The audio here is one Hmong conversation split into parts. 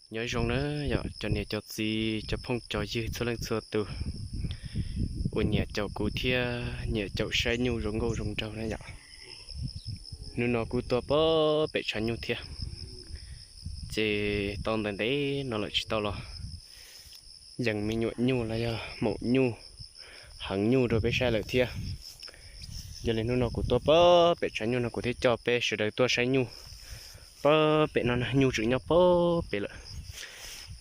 Nyob zoo na yom, cov niam cov txiv, cov phooj cov ywg txhua leej txhua tus uas nyiam caum kuv thiab nyiam caum saib nyuj zoo nkauj zoo nraug na yom. Hnub no kuj tuaj pem tshav nyuj thiab, ces tau ntev ntev no lawm tsis tau los yees me nyuam nyuj los yog maum nyuj, heev nyuj rau peb saib lawm thiab. Yog li hnub no kuv tuaj pem tshav nyuj no kuv thiaj coj peb sawv daws tuaj saib nyuj pem no na. Nyuj tseem nyob pem lawm,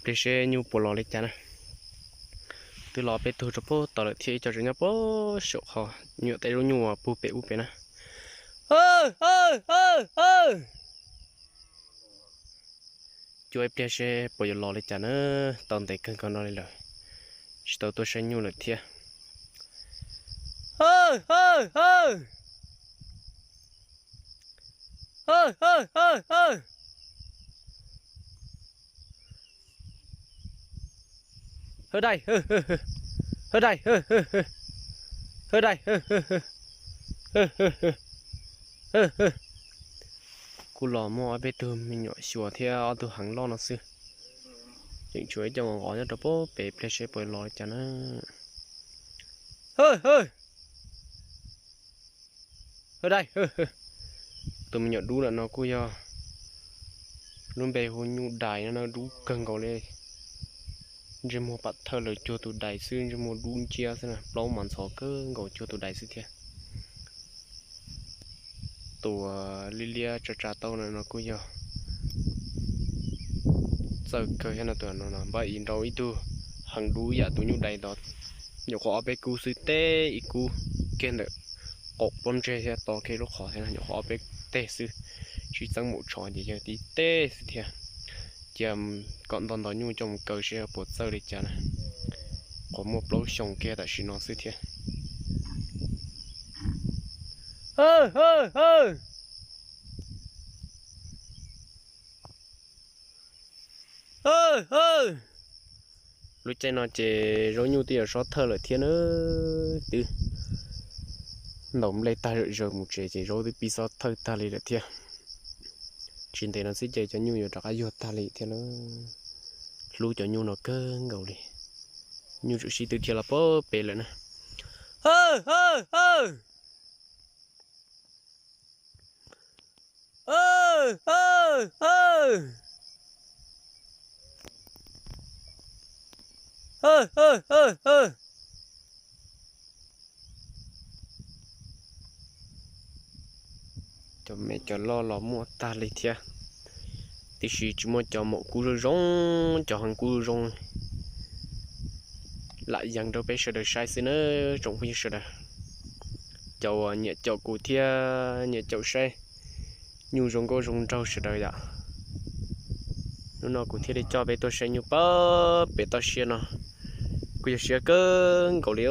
pliag seb nyuj puas los li cas na. Twb los peb tug rau pem tod lawm thiab, ib co tseem nyob pem saum qhov nyuam tej lub nyuj uas puag pem ub pem na. Cuaj ib pliag seb puas yuav los li cas na, tau ntev kawg nkaus no li lawm, tsis tau tuaj saib nyuj lawm thiab. Hawj dai, hawj dai, hawj dai. Kuj los muaj ob peb tug me nyuam xyuas thiab ob tug heev loj no xwb. Tseem tshuav ib co nqos nqos nyob rau pem, pliag seb puas los li cas na. Hawj dai, tus me nyuam dub lawm no kuj yog lub npe hu nyuj dais no na, dub kawg nkaus li. Ntsej muag pam thawj lawm cuag tus dais xwb, ntsej muag dub nciab xwb na, plaub mas ntxhov kawg nkaus cuag tus dais xwb thiab. Tus liab liab tsa tsa taub no kuj yog txawj kawg thiab no, tus no npaj ib nrau ib tug heev dub yam tus nyuj dais ntawd, nyuam qhuav ob peb kub xwb, teb ib kub kiag ntawm qaum pob ntseg thiab to kiag lub qhov thiab, nyuam qhuav ob peb teg xwb, tsis txeeb maum tsho ces yog tib teg xwb thiab. Cia kom nto nto nyuj coj mus kaw seb puas txawj li cas na. Qhuav muaj plaub xyoos kiag tam sim no xwb thiab. Lub caij no ces zaub nyuj twb yuav sob thawj lawm thiab na. Twb ntaus nplej tag zawm zaws mus tsev ces zaub twb pib sob thawj tag li lawm thiab. Tsis ntev no xwb ces cov nyuj yuav rov qab yuag tag li thiab na. Hlub cov nyuj no kawg nkaus li. Nyuj tseem sib tw dhia los pem lawm na. Cov me cov loj los muaj tag li thiab, tiam sis tsis muaj cov maum kub zoo zoo, cov heev kub zoo zoo lam yees rau peb sawv daws saib xwb na, tsoom phooj ywg sawv daws. Cov uas nyiam caum kuv thiab nyiam caum saib nyuj zoo nkauj zoo nraug sawv daws yom. Hnub no kuv thiaj li coj peb tuaj saib nyuj pem toj siab no, kuj yog siab kawg nkaus li.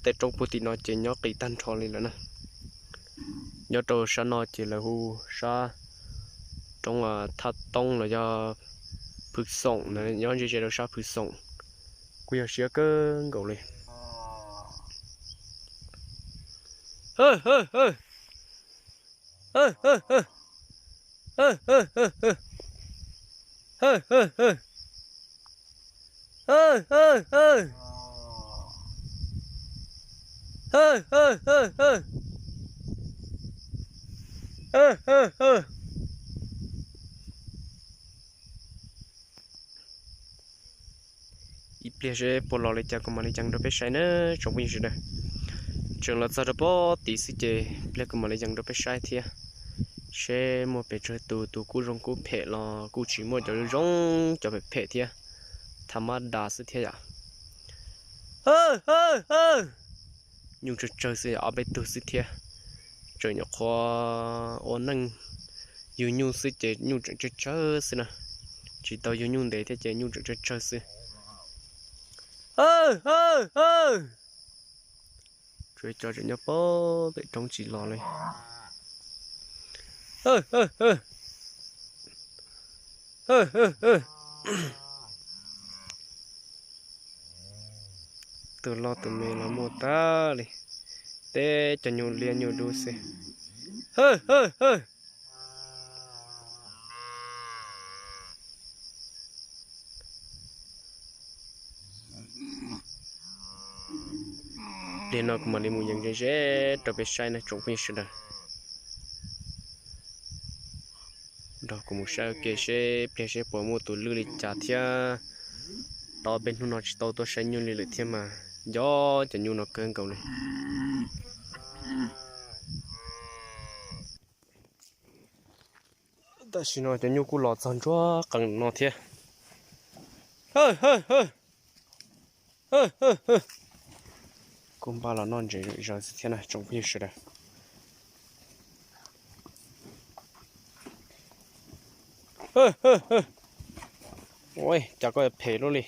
Tej roob puag tim no ces nyob qis tag nrho li lawm na. Nyob rau sab no ces lawv hu sab roob Thaj Toob los yog Phwv Xoom ntawd, nyob ze ze rau sab Phwv Xoom, kuj yog siab kawg nkaus li. Ib pliag seb puas los li cas kuv mam li yees rau peb saib na, tsoom phooj ywg sawv daws. Tseem los txog rau pem tid xwb ces pliag kuv mam li yees rau peb saib thiab, seb muaj pes tsawg tus, tus kub zoo kub phem los kuj tsis muaj, cov zoo zoo cov phem phem thiab, tham mab das xwb thiab yom. Nyuj tsawg tsawg xwb, ob peb tug xwb thiab. Tseem nyuam qhuav ua neej yug nyuj xwb ces nyuj tseem tsawg tsawg xwb na. Tsis tau yug nyuj ntev thiab ces nyuj tseem tsawg tsawg xwb. Tsuas cov tseem nyob pem roob tsis los li. Tus loj tus me los muaj tag li, teb cov nyuj liab nyuj dub xwb. Lig no kuv mam li mus yees ze ze rau peb saib na tsoom phooj ywg sawv daws. Nrog kuv mus saib ua ke seb pliag seb puas muaj tus lwj li cas thiab. Tau peb hnub no tsis tau tuaj saib nyuj li lawm thiab mas nco cov nyuj no kawg nkaus li. Tam sim no cov nyuj kuj los txog ntsuag qees no thiab. Kuj npaj los noj ntses zaws xwb thiab na tsoom phooj ywg sawv daws. Ua cas koj phem luaj li.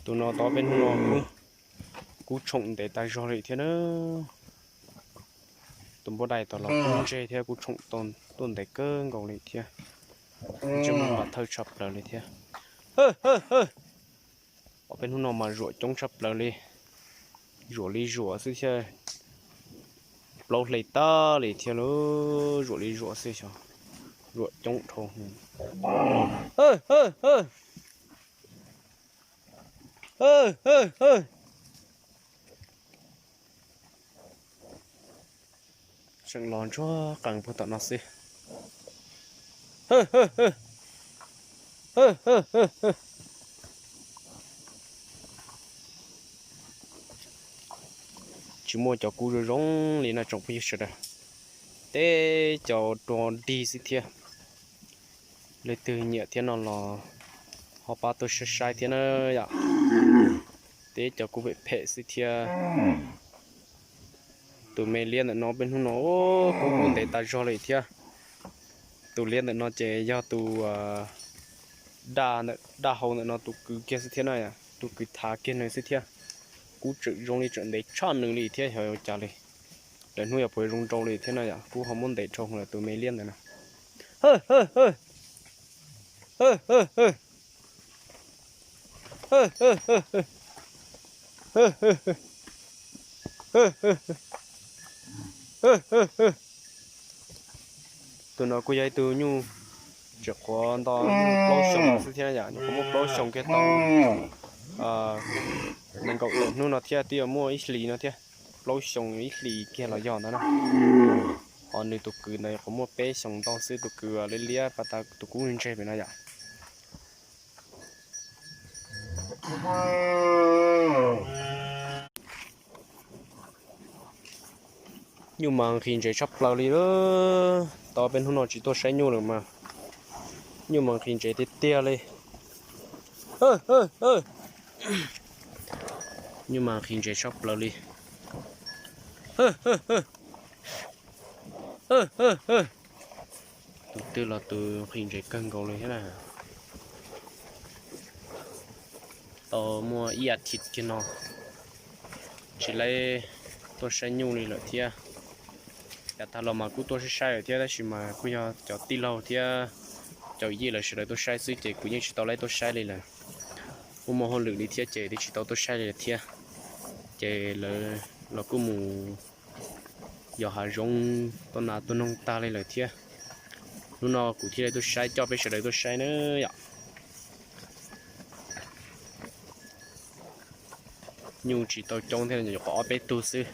Tus no tau peb hnub no kuj tshoom ntev tas zog li thiab na. Tus npauj dais tau los kuj ntseg thiab kuj tshoom tuaj ntev kawg nkaus li thiab. Ntsej muag mas thawj tshaj plaws li thiab. Ob peb hnub no mas zuam coob tshaj plaws li. Zuam li zuam xwb thiab. Plaub hle tag li thiab lauj, zuam li zuam xwb xyov. Zuam coob dhau. Tseem los ntsuag qees puag tom no xwb. Tsis muaj cov kub zoo zoo li no tsoom phooj ywg sawv daws. Teb cov rua dig xwb thiab. Leej twg nyiam thiab no los ho pab tuaj saib saib thiab na yom. Teb cov kub phem phem xwb thiab. Tus me liab ntawm no peb hnub no kuj kub ntev tas zog li thiab. Tus liab ntawm no ces yog tus daj hau ntawm no tus kwv kiag xwb thiab na, tus kwv thav kiag nws xwb thiab. Kub tseem zoo li tseem ntev tshaj nws li thiab xyov ua cas li. Lwm hnub yog puas zoo nrau li thiab na yom, kub ho muab ntev dhau lawm tus me liab ntawm no. Tus no kuj yog ib tug nyuj tseem qhuav nto plaub xyoos xwb thiab yom, nyuj qhuav muaj plaub xyoos kiag tau nees nkaum tawm hnub no thiab twb yuav muaj ib hlis no thiab, plaub xyoos ib hlis kiag los yog ntawd na. Ho nws tus kwv ntawd qhuav muaj peb xyoos ntau xwb, tus kwv liab liab pas tas tus kub ntseg pem no yom. Nyuj mas nqhis ntses tshaj plaws li. Tau peb hnub no tsis tuaj saib nyuj lawm mas nyuj mas nqhis ntses tiag tiag li. Nyuj mas nqhis ntses tshaj plaws li. Tus twg los tus nqhis ntses kawg nkaus li thiab na. Tau muaj ib as thiv kiag no tsis laib tuaj saib nyuj li lawm thiab. Yav tag los mas kuj tuaj saib saib lawm thiab tab sis mas kuj yog cov tij laug thiab cov yij lawv sawv daws tuaj saib xwb ces kuv yeej tsis tau laib tuaj saib li lawm. Kuj muaj hauj lwm li thiab ces twb tsis tau tuaj saib li lawm thiab. Ces lawv los kuj mus yos hav zoov tuaj nas tuaj noog tag li lawm thiab. Hnub no kuv thiaj li tuaj saib coj peb sawv daws tuaj saib na yom. Nyuj tsis tau coob thiab, nyuam qhuav ob peb tug xwb.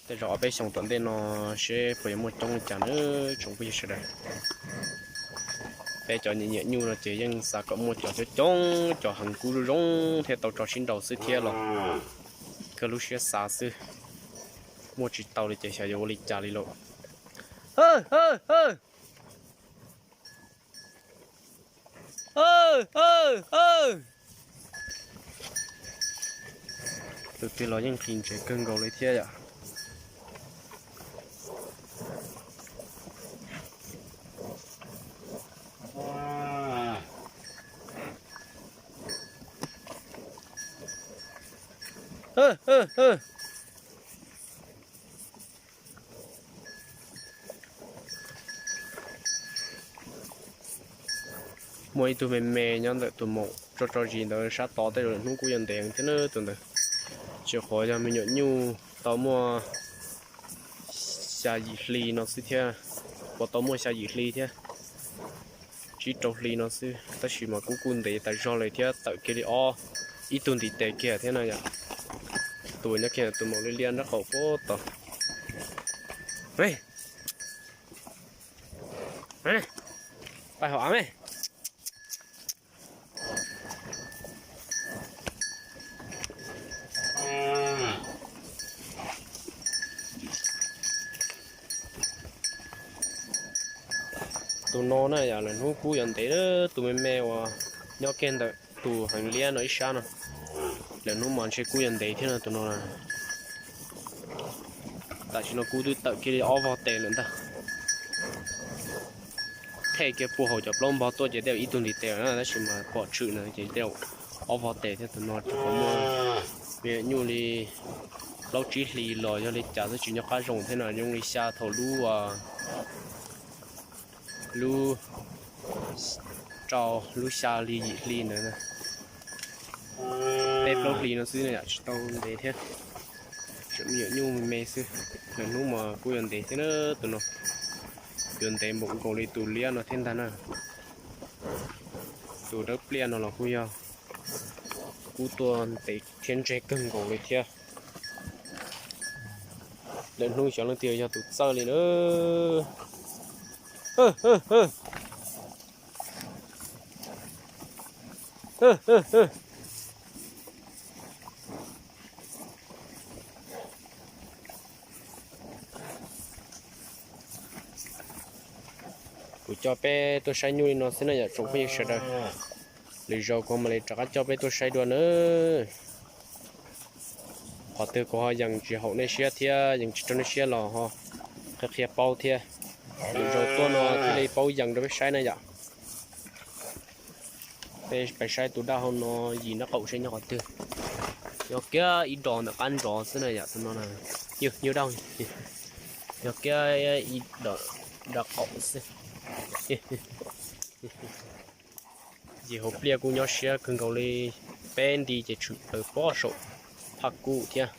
Tej zaum ob peb xyoos tom ntej no seb puas yuav muaj coob li cas na tsoom phooj ywg sawv daws. Peb cov nyiam nyiam nyuj no ces yeej xav kom muaj cov coob coob, cov heev kub zoo zoo thiab tau tso sib nraus xwb thiab los kawg lub siab xav xwb. Muaj tsis tau li ces xyov yuav ua li cas li lauj. Tus twg los yeej nqhis ntses kawg nkaus li thiab yom. Muaj ib tug me me nyob ntawm tus maum tso tso zis ntawd sab tod, tej zaum hnub kuj yuav ntev thiab na tus ntawd. Tsis qhuav yog me nyuam nyuj tau muaj xya yim hli no xwb thiab, puas tau muaj xya yim hli thiab, tsib rau hli no xwb, tab sis mas kuj kuj ntev tas zog li thiab, tawm kiag li ob ib tug ntiv tes kiag thiab no yom. Tus nyob kiag tus maum liab liab nraub qaum puag tod. Pais hauv av me. Tus no na yom, lawm hnub kub yuav ntev, tus me me uas nyob kiag ntawm tus heev liab no ib sab no, lawm hnub mas ntshe kub yuav ntev thiab no tus no. Tam sim no kub twb tawm kiag li ob vog tes lawm ntag. Qheb kiag puag hauv cov plaub npog tuaj ces tej zaum ib tug ntiv tes na, tab sis mas pom tshwm na ces tej zaum ob vog tes thiab tus no. Tsuas muaj me nyuam nyuj li plaub tsib hlis los yog li cas xwb tsis nyob qab zoo thiab no, zoo li xya thaum lub, lub rau lub xya li yim hli ntawd, peb plaub hlis no xwb na yom, tsis tau ntev thiab. Tseem me nyuam nyuj me me xwb. Lawm hnub mas kuj yuav ntev thiab na tus no, yuav ntev npaum nkaus li tus liab no thiab ntag na. Tus dawb pliaj no los kuj yog kub tuaj ntev thiab ntseg kawg nkaus li thiab. Lawm hnub xyov leej twg yog tus txawj li na. Kuv coj peb tuaj saib nyuj li no xwb na yom tsoom phooj ywg sawv daws. Lwm zaus kuv mam li rov qab coj peb tuaj saib dua na. Qhov twg kuv ho yees tsis haum nej siab thiab yees tsis raug nej siab los ho qhia qhia paub thiab. Lwm zaus tuaj no thiaj li paub yees rau peb saib na yom. Peb pais saib tus daj hau no yim nraub qaum seb nyob qhov twg. Nyob kiag ib dos ntawm qab nrov xwb na yom, tus no na. Yog, yog daj, yog kiag ib dos nraub qaum xwb. Yim hauv pliaj kuj nyob siab kawg nkaus li, peb nti ces tshwm plaws pob saum phaj kub thiab.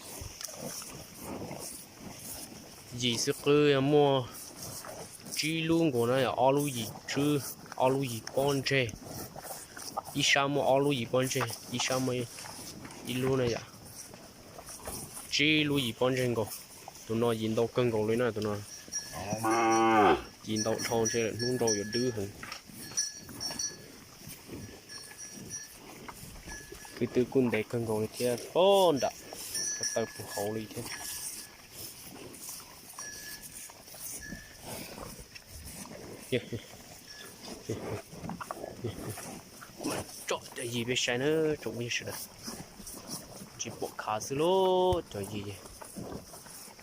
Yim xwb qwb yog muaj tsib lub nkaus na yom, ob lub yim tswb, ob lub yim pob ntseg. Ib sab muaj ob lub yim pob ntseg, ib sab muaj ib lub na yom. Tsib lub yim pob ntseg nkaus. Tus no yim ntau kawg nkaus li na tus no. Yim ntau dhau ntshe lawm hnub nrau yuav dwb heev. Kwv tw kuj ntev kawg nkaus li thiab, pob nram ko taw puag hauv li thiab. Tsom cov yim peb saib na tsoom phooj ywg sawv daws. Tsis pom khav xwb lauj, cov yim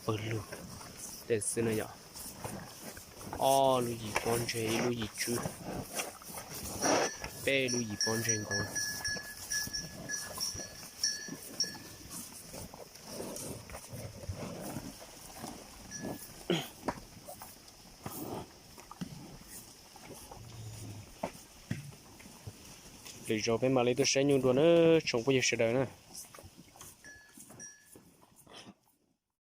pawg lug tej xwb na yom. Ob lub yim pob ntseg, ib lub yim tswb, peb lub yim pob ntseg nkaus. Lwm zaus peb mam li tuaj saib nyuj dua na tsoom phooj ywg sawv daws na.